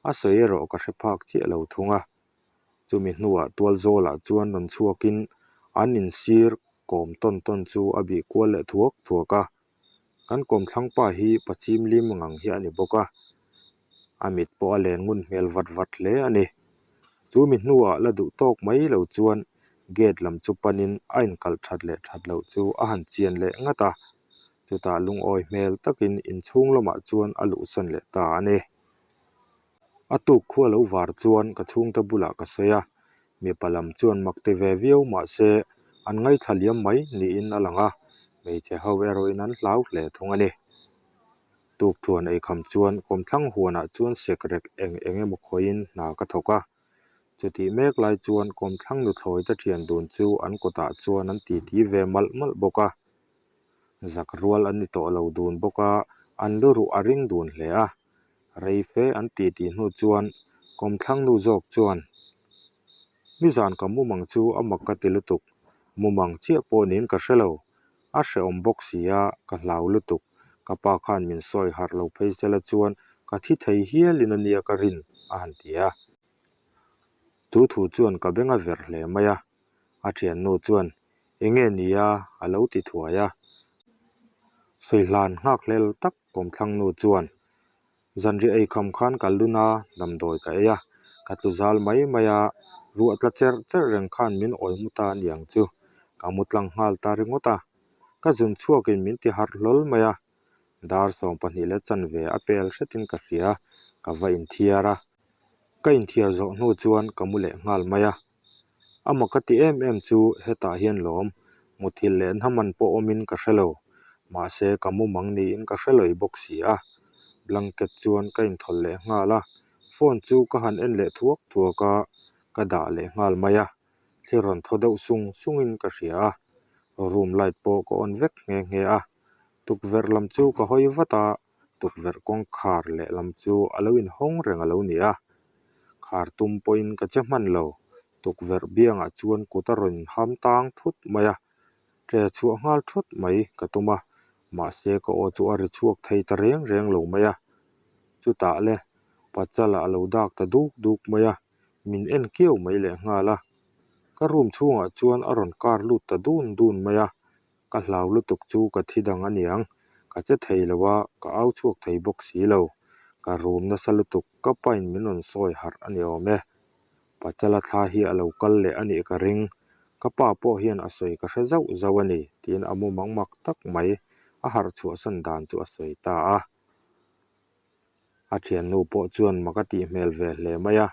a sawi erawh ka hre phak chiah lo thung a. Chumi hnuah tual zawlah chuan rawn chhuakin an insir kawm tawn tawn chu a bih kual leh thuak thuak a. Kan kawmthlang pa hi pa chim lim ngang hi a ni bawk a, a mit pawh a len ngun hmel vat vat hle a ni. Chu mi hnuah la duh tawk mai lo chuan gate lam chu panin a inkalh that leh that loh chu a han chian leh ngat a, chutah lungawi hmel takin inchhung lamah chuan a luhsan leh ta a ni. A tuk khua lo var chuan ka chhungte bulah ka sawi a, mipa lam chuan mak ti ve viau mah se an ngaithla liam mai niin a lang a, hmeichhe ho erawhin an hlau hle thung a ni. Tukṭhuan eikham chuan kawmthlang huanah chuan sekrek eng eng emaw khawihin hna ka thawk a, chutih mek lai chuan kawmthlang nuthlawi te ṭhian dun chu an kawtah chuan an titi ve malh malh bawk a. Zak rual an ni tawh lo dun bawk a, an lu ruh a ring dun hle a. Rei fe an ti tih hnu chuan kawmthlang nu zawk chuan, Nizan ka mumang chu a mak ka ti lutuk, mumang chiah pawh niin ka hre lo, a hrehawm bawk si a, ka hlau lutuk, ka pa khan min sawi harh lo phei sela chuan ka thi thei hialin a nia ka rin, a han ti a. Chu thu chuan ka beng a verh hle mai a, a thiannu chuan, Enge nia? a lo ti thuai a. Sawi hlan nghakhlel tak kawmthlang nu chuan, Zanriah ei kham khan ka lun a, damdawi ka ei a, ka tlu zal mai mai a, ruah tla cherh cherh reng khan min awi mu ta aniang chu, ka mu tlang nghal ta ringawt a, ka zun chhuakin min ti harh hlawl mai a, dar 12 leh chanve a pel hretin ka hria, ka va inthiar a, ka inthiar zawh hnu chuan ka mu leh nghal mai a. A mak ka ti em em chu hetah hian lawm, muthilh leh hnaman pawh awmin ka hre lo, mahse ka mumang niin ka hre lawih bawk si a. Blanket chuan ka inthawlh leh nghal a, phone chu ka han en leh thuak thuak a, ka dah leh nghal mai a, thli rawn thaw deuh sung sungin ka hria a, room light pawh ka on vek nghe nghe a, tukverh lam chu ka hawi vat a, tukverh kawngkhar lehlam chu a lo inhawng reng a lo ni a, khar tum pawhin ka che hman lo, tukverh biangah chuan kut a rawn ham tang thut mai a, tle chhuah nghal thawt mai ka tum a, mahse ka aw chu a ri chhuak thei ta reng reng lo mai a, chutah le Pachala a lo dak ta duk duk mai a, min en kiau mai leh nghal a, ka room chhungah chuan a rawn kar lut ta dun dun mai a, Ka hlau lutuk chu ka thi dang aniang, ka che thei lo a, ka au chhuak thei bawk si lo. Ka rum nasa lutuk, ka pain min rawn sawi harh a ni awm e. Pachala thla hi a lo kal leh a nih ka ring, ka pa pawh hian a sawi ka hre zauh zauh a ni, tiin a mumang mak tak mai a harh chhuahsan dan chu a sawi ta a. A thiannu pawh chuan mak a tih hmel ve hle mai a.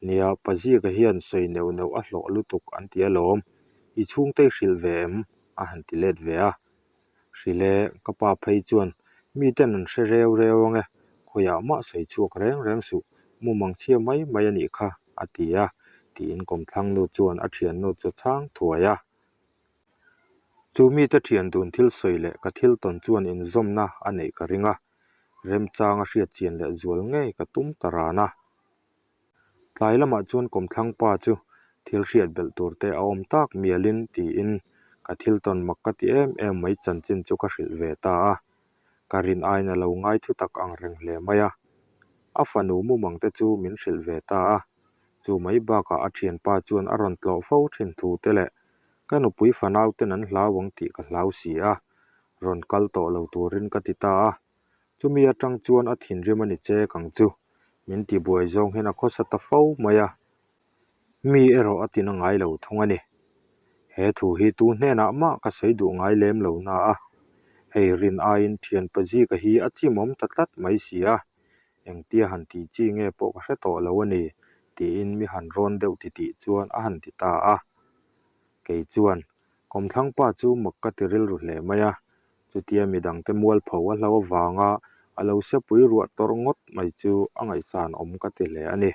Nia, Pazika hian sawi neuh neuh a hlawh lutuk an ti alawm, i chhungte i hrilh ve em? a han ti let ve a. Hrilh e, ka pa phei chuan miten an hre reu reu ang e, khawiah mah sawi chhuak reng reng suh, mumang chhia mai mai a nih kha, a ti a, tiin kawmthlangnu chuan a thiannu chu a chhang thuai a. Chu mite thian dun thil sawi leh ka thil tawn chuan inzawmna a neih ka ring a, remchang a hriat chian leh zual ngei ka tum ta ran a. Tlai lamah chuan kawmthlang pa chu thil hriat belh tur te a awm tak mialin tiin ka thil tawn mak ka ti em em mai chanchin chu ka hrilh ve ta a, ka rin aiin a lo ngai thu tak ang reng hle mai a. A fanu mumang te chu min hrilh ve ta a, chu mai bakah a thianpa chuan a rawn tlawh fo thin thu te leh ka nupui fanau ten an hlau ang tih ka hlau si a, rawn kal tawh lo turin ka ti ta a, chumi atang chuan a thinrim a ni che kang chu, min ti buai zawng hian a khawsa ta fo mai a, mi erawh a tina ngai lo thung a ni. He thu hi tu hnenah mah ka sawi duh ngai lem lo na a, hei rin aiin thian pazika hi a chimawm ta tlat mai si a, engtia han tih chi nge pawh ka hre tawh lo a ni, tiin mi han rawn deuh titih chuan a han ti ta a. Kei chuan Kawmthlang pa chu mak ka ti rilru hle mai a, chutia midangte mualpho a hlo avanga a lo sepui ruah tawrh ngawt mai chu a ngaihsan awm ka ti hle a ni.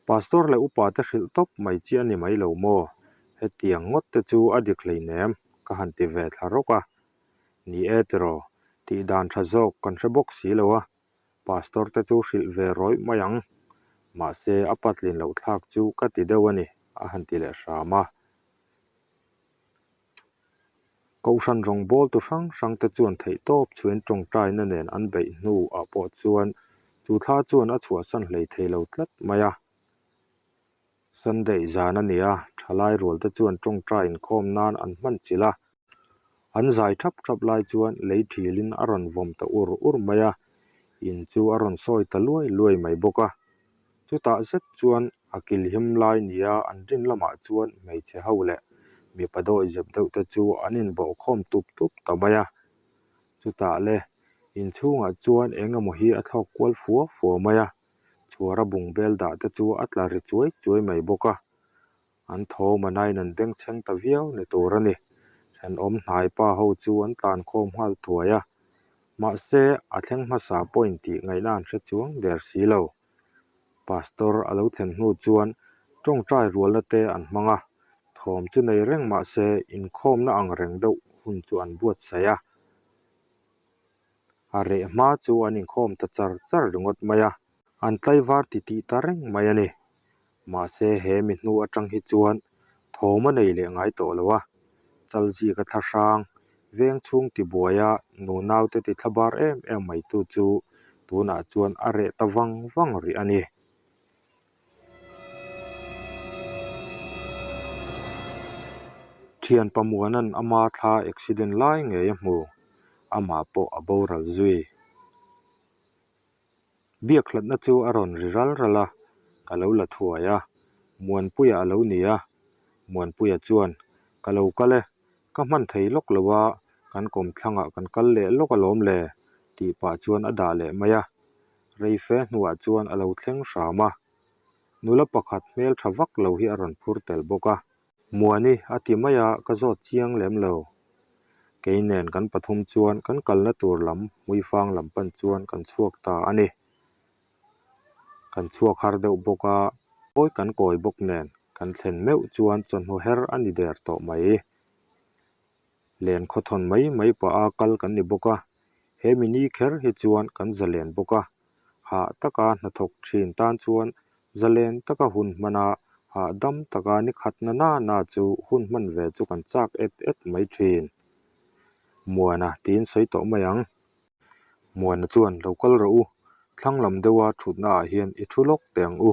Pastor leh upa te hrilh tawp mai chi a ni mai lo maw? Hetiang ngawt te chu a dik hleinem ka han ti ve thla rawk a. Ni e tiraw, tih dan tha zawk kan hre bawk si lo a, Pastor te chu hrilh ve rawih mai ang, mahse a patlin loh thlak chu ka ti deuh a ni, a han ti leh hram a. Kohhran rawngbawltu hrang hrang te chuan theihtawp chhuin tawngtaina nen an beih hnuah pawh chuan chu thla chuan a chhuahsan hlei thei lo tlat mai a. Sunday zan a ni a, thalai rual te chuan tawngtai inkhawm nan an hman chilh a. An zai thap thap lai chuan lei thilin a rawn vawm ta ur ur mai a, in chu a rawn sawi ta luai luai mai bawk a. Chutah zet chuan a kil him lai nia an rin lamah chuan hmeichhe ho leh mipa dawihzep deuh te chu an inbawh khawm tup tup ta mai a. Chutah le inchhungah chuan eng emaw hi a thlawk kual fua fua mai a, chhuara bungbel dah te chu a tla ri chuai chuai mai bawk a. An thawm a nain an bengchheng ta viau ni tur a ni. Thenawm hnai pa ho chu an tlan khawm nghal thuai a, mahse a thleng hmasa pawhin tih ngaihna an hre chuang der si lo. Pastor a lo thlen hnu chuan tawngtai rualna te an hmang a, thawm chu nei reng mahse inkhawmna ang reng deuh hun chu an buatsaih a. A reh hma chu an inkhawm ta char char ringawt mai a, an tlaivar titih ta reng mai a ni. Mahse he mi hnu atang hi chuan thawm a nei leh ngai tawh lo a, Chalzika thla hrang, veng chhung tibuaia nu naute ti thla bar em em mai tu chu tunah chuan a reh ta vang vang rih a ni. Thian Pamuana'n ama thla accident lai ngei a hmu, amah pawh a boral zui. Biak hlatna chu a rawn ri ral ral a, ka lo la thuai a, Muanpuia a lo ni a. Muanpuia chuan, Ka lo kal e, ka hman thei lawk lo a, kan kawmthlangah kan kal leh lawk alawm le, tih pah chuan a dah leh mai a. Rei fe hnuah chuan a lo thleng hram a. Nula pakhat hmel tha vak lo hi a rawn phur tel bawk a. Muani a ti mai a, ka zawt chiang lem lo. Kei nen kan pathum chuan kan kalna tur lam Hmuifang lam pan chuan kan chhuak ta a ni. Kan chhuak har deuh bawk a, kawi kan kawi bawk nen kan thlen meuh chuan chawhnu her a ni der tawh mai. Len khawthawn mai mai pah a kal kan ni bawk a, he mini kher hi chuan kan zalen bawk a. Hah taka hnathawk thin tan chuan zalen taka hun hman a, hahdam taka ni khat na na na chu hun hman ve chu kan chak et et mai thin. Muana tiin sawi tawh mai ang. Muana chuan lo kal rawh u, thlang lam deuha thutna ah hian i thu lawk teh ang u,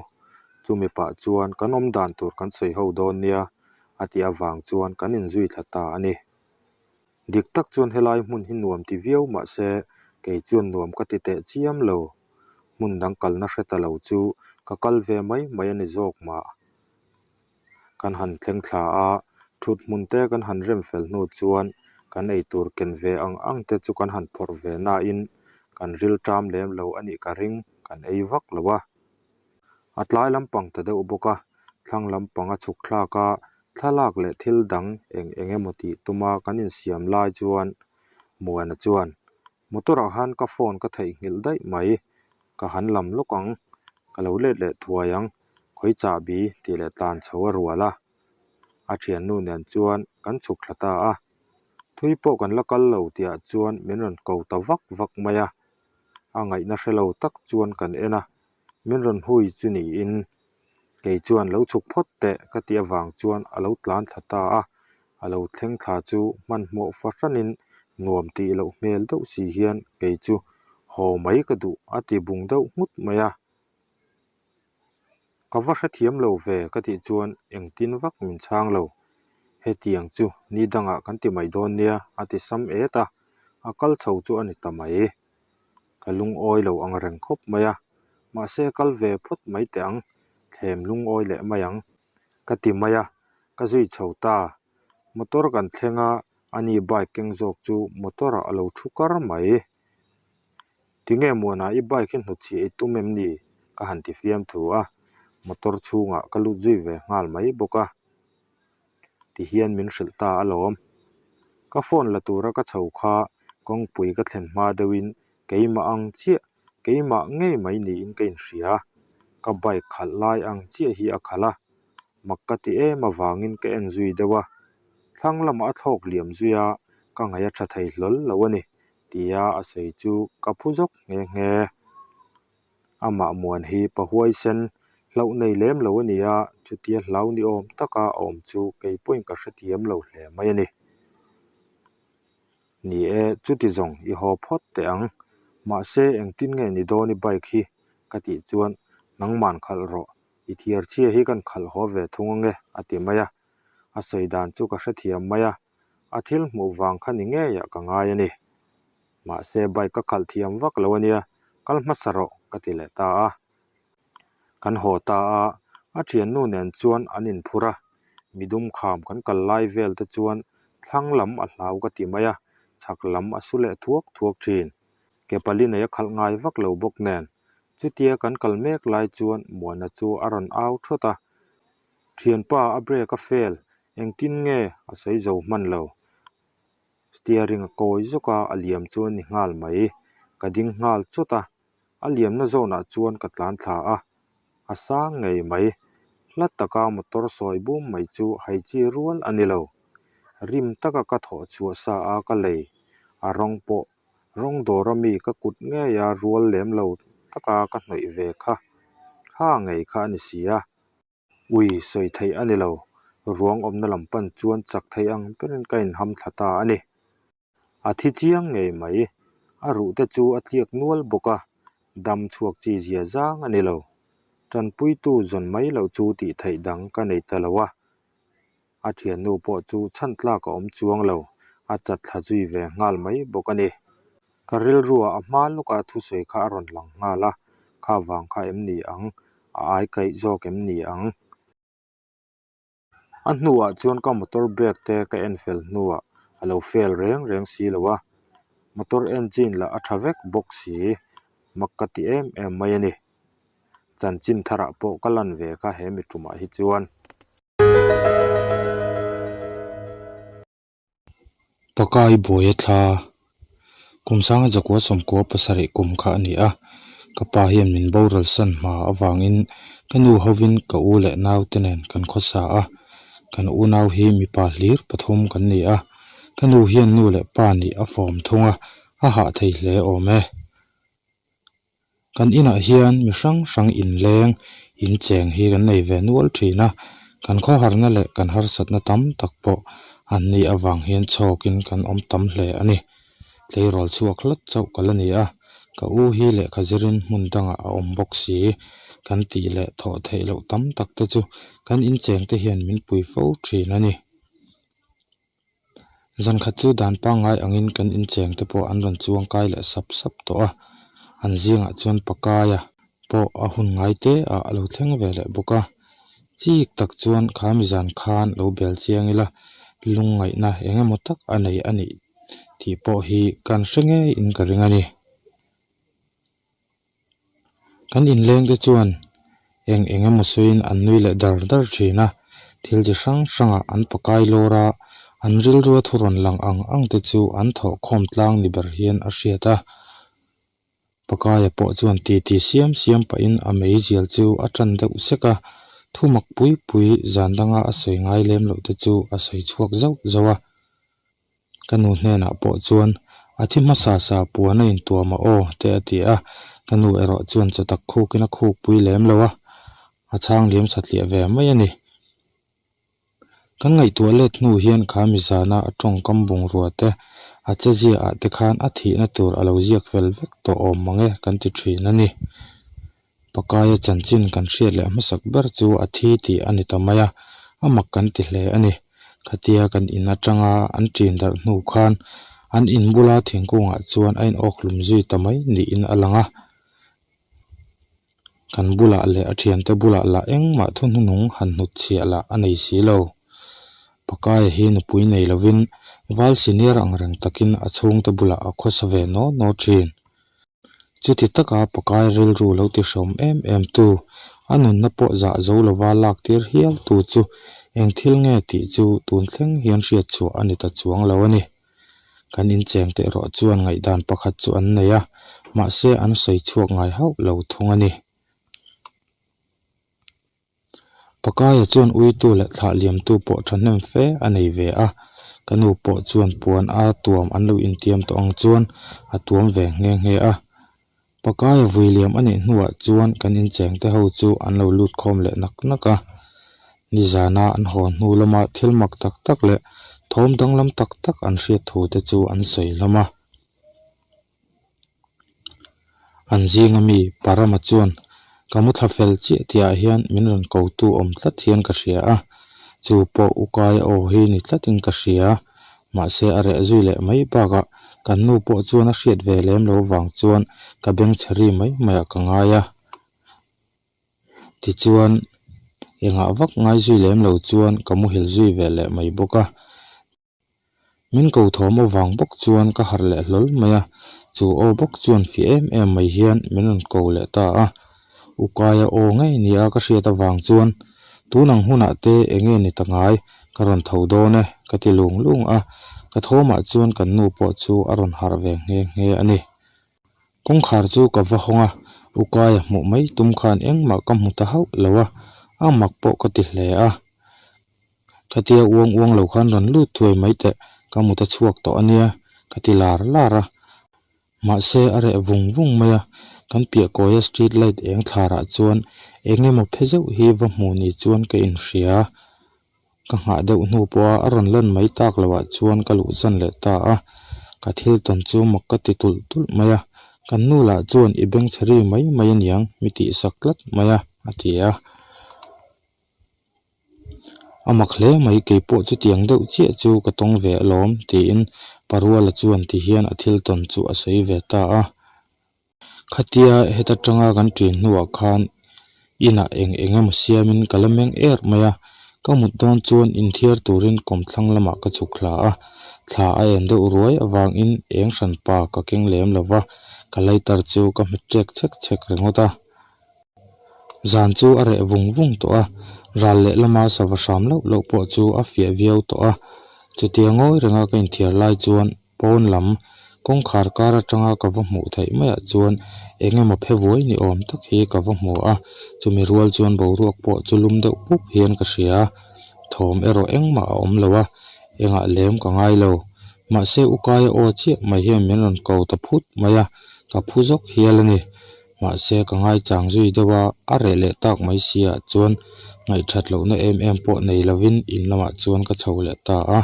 chumi pah chuan kan awm dan tur kan sawi ho dawn nia a tih avang chuan kan inzui thla ta a ni. Dik tak chuan helai hmun hi nuam ti viau mah se kei chuan nuam ka ti teh chiam lo. Hmun dang kalna hre ta lo chu ka kal ve mai mai a ni zawk mah. Kan han thleng thla a, thut hmun te kan han rem fel hnu chuan kan eitur ken ve ang ang te chu kan han phawrh ve nain kan ril ṭam lem lo a nih ka ring, kan ei vak lo a. A tlai lampang ta deuh bawk a, thlang lampang a chhuk thlak a, thlalak leh thil dang eng eng emaw tih tuma kan insiam lai chuan Muana chuan, Motor ah khan ka phone ka theihnghilh daih mai, ka han lam lawk ang, ka lo let leh thuai ang, khawi chahbi tih leh tlan chho a rual a. A thiannu nen chuan kan chhuk thla ta a, thui pawh kan la kal lo tihah chuan min rawn ko ta vak vak mai a, a ngaihna hre lo tak chuan kan en a, min rawn hui chu niin kei chuan lo chhuk phawt teh ka tih avang chuan a lo tlan thla ta a, a lo thleng thla chu hmanhmawh fahranin nuam tih loh hmel deuh si hian kei chu haw mai ka duh a ti bung deuh nghut mai a. Ka va hrethiam lo ve ka tih chuan engtin vak min chhang lo. Hetiang chu ni dangah kan ti mai dawn nia a ti sam et a, a kal chho chu a ni ta mai. Ka lungawi lo ang reng khawp mai a, mahse kal ve phawt mai teh ang, thlem lungawi leh mai ang ka ti mai a, ka zui chho ta. Motor kan thleng a, ani bike keng zawk chu motor ah a lo thu kar mai. Tinge Muana i bike hi hnutchhiah i tum em ni? ka han ti fiam thu a, motor chhungah ka lut zui ve nghal mai bawk a. Ti hian min hrilh ta alawm. Ka phone la tura ka chho kha kawngpui ka thlen hma deuhin keimah ang chiah, keimah ngei mai niin ka inhria. Ka bike khalh lai ang chiah hi a khalh a, mak ka ti em avangin ka en zui deuh a. Thlang lamah a thlawk liam zui a, ka ngaih a tha thei hlawl lo a ni. Tia a sawi chu ka phu zawk nghe nghe. Amah muan hi pa huaisen hlauh nei lem lo a ni a, chutia hlau ni awm taka a awm chu kei pawhin ka hrethiam lo hle mai a ni. Ni e, chuti zawng i haw phawt teh ang. Mahse engtin nge ni dawn i bike hi? Ka tih chuan nangman khalh rawh. I thiar chhia hi kan khalh haw ve thung ange, a ti mai a. A sawi dan chu ka hrethiam mai a, a thil hmuh vang kha ni ngeiah ka ngai a ni. Mahse bike ka khalh thiam vak lo a nia, kal hmasa rawh, ka ti leh ta a. Kan haw ta a, a thiannu nen chuan an inphur a, midum kham kan kal lai vel te chuan thlang lam a hlau ka ti mai a, chhak lam a su leh thuak thuak thin. Ke pali nei a khalh ngai vak lo bawk nen, chutia kan kal mek lai chuan Muana chu a rawn au thawt a, Thianpa a brake a fail, engtin nge a sawi zo hman lo. Steering a kawi zawk a, a liam chu a ni nghal mai. Ka ding nghal chawt a, A liamna zawnah chuan ka tlan thla a, a sang ngei mai. Hla taka motor sawi bum mai chu hai chi rual a ni lo. Rim taka ka thawh chhuah sa a ka lei, a rawng pawh rawng dawra mi ka kut ngeia rual lem lo taka ka hnawih ve kha, kha ngei kha a ni si a. Ui, sawi theih a ni lo. Ruang awmna lam pan chuan chak thei ang berin ka inham thla ta a ni. A thi chiang ngei mai. A ruh te chu a tliak nual bawk a, dam chhuak chi zia zang a ni lo. Tanpuitu zawn mai loh chu tih theih dang ka nei ta lo a. A thiannu pawh chu chhan tlak a awm chuang lo, a chat thla zui ve nghal mai bawk a ni. Ka rilruah a hma lawka thusawi kha a rawn lang nghal a, kha vang kha em ni ang? A ai kaih zawk em ni ang? A hnuah chuan ka motor brake te ka en fel hnuah a lo fail reng reng si lo a, motor engine lah a tha vek bawk si, mak ka ti em em mai a ni. Chanchin tharah pawh ka lan ve kha he mi tumah hi chuan. Pakai buai a thla kum sanga zakua sawmkua pasarih kum kha a ni a, ka pa hian min boral san hma avangin ka nu hovin ka u leh naute nen kan khawsa a, kan unau hi mipa hlir pathum kan ni a, ka nu hian nu leh pa nih a fawm thung a, a hah thei hle awm e. Kan inah hian mi hrang hrang inleng, incheng hi kan nei ve nual thin a, kan khawharna leh kan harsatna tam tak pawh an nih avang hian chhawkin kan awm tam hle a ni. Tleirawl chhuak hlat chauh ka la ni a, ka u hi lehkha zirin hmun dangah a awm bawk si. Kan tih leh thawh theih loh tam tak te chu kan incheng te hian min pui fo thin a ni. Zan khat chu dan pangngai angin kan incheng te pawh an rawn chuang kai leh sap sap tawh a, an zingah chuan Pakaia pawh a hun ngai te ah a lo thleng ve leh bawk a. Chik tak chuan kha mi zan khan lo bel chiang ila lungngaihna eng emaw tak a nei a nih tih pawh hi kan hre ngeiin ka ring a ni. Kan inleng te chuan eng eng emaw sawiin an nui leh dar dar thin a, thil chi hrang hrangah an pakai lawr a, an rilrua thu rawn lang ang ang te chu an thawh khawm tlang ni ber hian a hriat a. Pakaia pawh chuan titi siam siam pahin a meizial chu a tan deuh sek a, thu mak pui pui zan danga a sawi ngai lem loh te chu a sawi chhuak zauh zauh a. Ka nu hnenah pawh chuan, A thi hmasa sa puan a intuam a aw, te a ti a. Ka nu erawh chuan chaw tak khukin a khukpui lem lo a, a chhang liam satliah ve mai a ni. Kan ngaihtuah let hnu hian kha mizana a tawngkam bungrua te, a chezia ah te khan a thihna tur a lo ziak fel vek tawh awm mang e kan ti thin a ni. Pakaia chanchin kan hriat leh hmasak ber chu a thi tih a ni ta mai a, a mak kan ti hle a ni. Khatia kan in atanga an ṭin darh hnu khan an in bula thingkungah chuan a inawkhlum zui ta mai niin a lang a. Kan bulah leh a ṭhiante bulah lah engmah thuhnunung han hnutchhiah lah a nei si lo. Pakaia hi nupui nei lovin val senior ang reng takin a chhungte bulah a khawsa ve naw naw ṭhin. Chuti taka pakai rilru lo ti hreawm em em tu, a nunna pawh zah zo lova lak tir hial tu chu eng thil nge tih chu tun thleng hian hriat chhuah a ni ta chuang lo a ni. Kan incheng teh erawh chuan ngaihdan pakhat chu an nei a, mahse an sawi chhuak ngai hauh lo thung a ni. Pakaia chuan uitu leh thlah liamtu pawh thahnem fe a nei ve a, ka nu pawh chuan puan a tuam an lo intiam tawh ang chuan a tuam ve nghe nghe a. Pakaia vui liam a nih hnuah chuan kan incheng te ho chu an lo lut khawm leh nak nak a. Nizana an haw hnu lama thil mak tak tak leh thawm danglam tak tak an hriat thu te chu an sawi hlawm a. An zinga mi Parama chuan. Ka mu thla fel chiah tihah hian min rawn ko tu awm tlat hian ka hria a, chu pawh u Kaia aw hi ni tlatin ka hria. Mahse a reh zui leh mai bakah kan nu pawh chuan a hriat ve lem lo vang chuan ka beng chhe ri mai maiah ka ngai a. Tichuan engah vak ngai zui lem lo chuan ka muhil zui ve leh mai bawk a. Min ko thawm avang bawk chuan ka harh leh hlawl mai a, chu aw bawk chuan fiah em em mai hian min rawn ko leh ta a. U Kaia aw ngei nia ka hriat avang chuan tun ang hunah te enge ni ta ngai, ka rawn tho dawn e, ka ti lung lung a, ka thawmah chuan kan nu pawh chu a rawn harh ve nghe nghe a ni. Kawngkhar chu ka va hawng a, U Kaia hmuh mai tum khan engmah ka hmu ta hauh lo a, a mak pawh ka ti hle a. Khatia uang uang lo khan rawn lut thuai mai teh, ka mut a chhuak tawh a nia, ka ti lar lar a. Mahse a reh vung vung mai a, kan piah kawia street light eng thlarah chuan eng emaw phe zeuh hi va hmuh ni chuan ka inhria. Ka nghah deuh hnu pawha a rawn lan mai tak loah chuan ka luhsan leh ta a, ka thil tawn chu mak ka ti tulh tulh mai a, kan nu lah chuan i bengchhe ri mai mai aniang mi tihsak tlat mai a, a ti a. A mak hle mai keipawh chutiang deuh chiah chu ka tawng ve alawm tiin Paruala chuan ti hian a thil tawn chu a sawi ve ta a. Khatia heta tanga kan ṭin hnuah khan inah eng eng emaw siamin ka la meng er mai a, ka mut dawn chuan inthiar turin kawmthlang lamah ka chhuk thla a, thla a en deuh ruai avangin eng hranpa ka keng lem lo va, ka lighter chu ka hmet ṭek chhek chhek ringawt a. Zan chu a reh vung vung tawh a, ral leh lama sava hram loh loh pawh chu a fiah viau tawh a, chutia ngawi renga ka inthiar lai chuan pawn lam kawngkhar kar atanga ka va hmuh theih maiah chuan eng emaw phe vuai ni awm tak hi ka va hmu a, chumi rual chuan boruak pawh chu lum deuh pup hian ka hria. Thawm erawh engmah a awm lo a, engah lem ka ngai lo. Mahse u Kaia aw chiah mai hian min rawn ko ta phut mai a, ka phu zawk hial a ni. Mahse ka ngaichang zui deuh a, a reh leh tak mai si ah chuan ngaihthat lohna em em pawh nei lovin in lamah chuan ka chho leh ta a.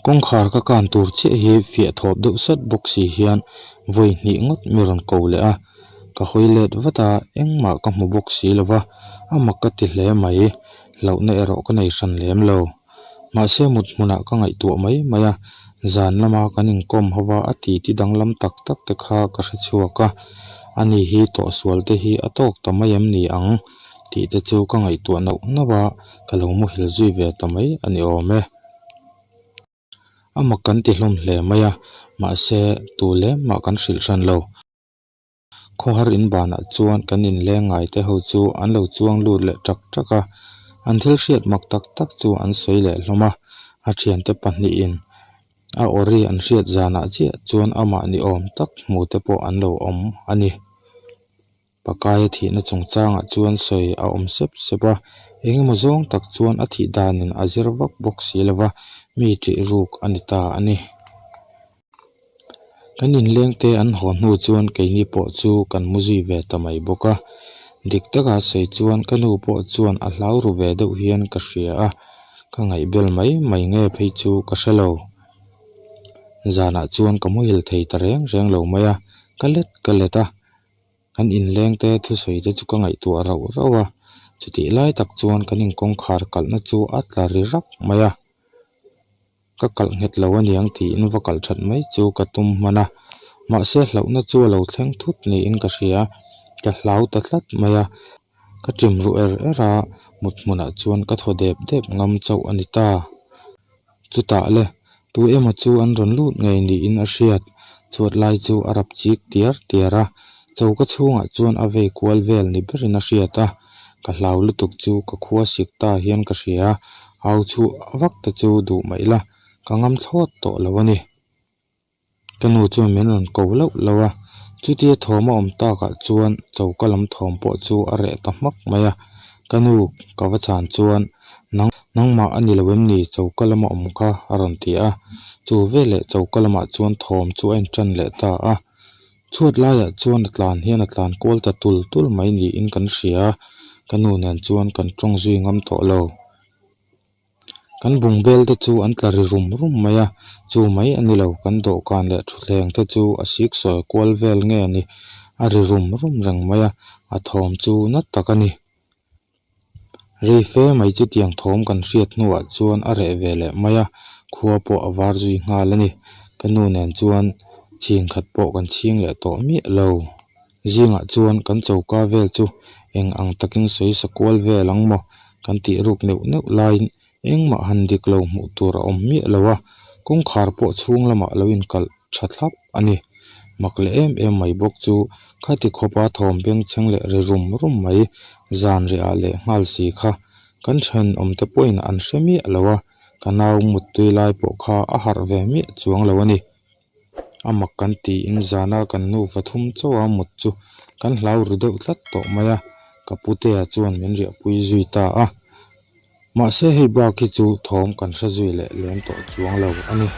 Kawngkhar ka kan tur chiah hi fiah thawp deuh sat bawk si hian vawi hnih ngawt mi rawn ko leh a, ka hawi let vat a, engmah ka hmu bawk si lo va, a mak ka ti hle mai, hlauhna erawh ka nei hran lem lo. Mahse mut hmunah ka ngaihtuah mai mai a, zan lama kan inkawm ho va a titi danglam tak tak te kha ka hre chhuak a, ani hi tawhsual te hi a tawk ta mai em ni ang tih te chu ka ngaihtuah nauh nauh a, ka lo muhil zui ve ta mai a ni awm e. A mak kan ti hlawm hle mai a, mahse tu lem mah kan hrilh hran lo. Khawhar in banah chuan kan inleng ngai te ho chu an lo chuang lut leh tak tak a, an thil hriat mak tak tak chu an sawi leh hlawm a, a thiante pahnihin a awri an hriat zanah chiah chuan amah ni awm tak hmu te pawh an lo awm a ni. Pakaia thihna chungchangah chuan sawi a awm sep sep a, engemaw zawng tak chuan a thih danin a zir vak bawk si lo va, mi ṭih ruk a ni ta a ni. Kan inlengte an haw hnu chuan keini pawh chu kan mu zui ve ta mai bawk a, dik taka sawi chuan ka nu pawh chuan a hlau ru ve deuh hian ka hria a, ka ngaihbel mai mai nge phei chu ka hre lo. Zanah chuan ka muhil thei ta reng reng lo mai a, ka let ka let a. Kan inlengte thusawi te chu ka ngaihtuah rauh rauh a, chutih lai tak chuan kan inkawngkhar kalhna chu a tla ri rap mai a, ka kalh nghet lo aniang tiin va kalh that mai chu ka tum hman a, mahse hlauhna chu a lo thleng thut niin ka hria, ka hlau ta tlat mai a, ka ṭim ruh er er a, mut hmunah chuan ka thaw dep dep ngam chauh a ni ta. Chutah le, tu emaw chu an rawn lut ngei niin a hriat, chhuat lai chu a rap chik tiar tiar a, choka chhungah chuan a vei kual vel ni berin a hriat a, ka hlau lutuk chu ka khua sik ta hian ka hria, au chhuah vak te chu duh mah ila, ka ngam thlawt tawh lo a ni. Ka nu chuan min rawn ko lauh lauh a, chutia thawm a awm takah chuan choka lam thawm pawh chu a reh ta hmak mai a. Ka nu ka va chhan chuan, Nang, nangmah a ni lo em ni choka lama awm kha? a rawn ti a. Chu veleh choka lamah chuan thawm chu a inṭan leh ta a. Chhuat laiah chuan a tlan hian a tlan kual ta tul tul mai niin kan hria, ka nu nen chuan kan ṭawng zui ngam tawh lo. Kan bung bel te chu an tla ri rum rum mai a, chu mai a ni lo, kan dawhkan leh thutthleng te chu a sik sawi kual vel nge a ni. A ri rum rum reng mai a, a thawm chu na tak a ni. Rei fe mai chutiang thawm kan hriat hnuah chuan a reh ve leh mai a, khua pawh a var zui nghal a ni. Ka nu nen chuan chhin khat pawh kan chhing leh tawh miah lo. Zingah chuan kan choka vel chu eng ang takin sawi sa kual vel ang maw kan tih ruk neuh neuh laiin engmah han dik lo hmuh tur a awm miah lo a, kawngkhar pawh chhung lamah lo inkalh tha thlap a ni. Mak leh em em mai bawk chu khati khawpa thawm bengchheng leh ri rum rum mai zan rehah leh nghal si kha kan thenawmte pawhin an hre miah lo a, ka nau muttui lai pawh kha a harh ve miah chuang lo a ni. A mak kan tiin zana kan nufa thum chauha mut chu kan hlau ru deuh tlat tawh mai a, ka putea chuan min riahpui zui ta a. Mahse hei bak hi chu thawm kan hre zui leh lem tawh chuang lo a ni.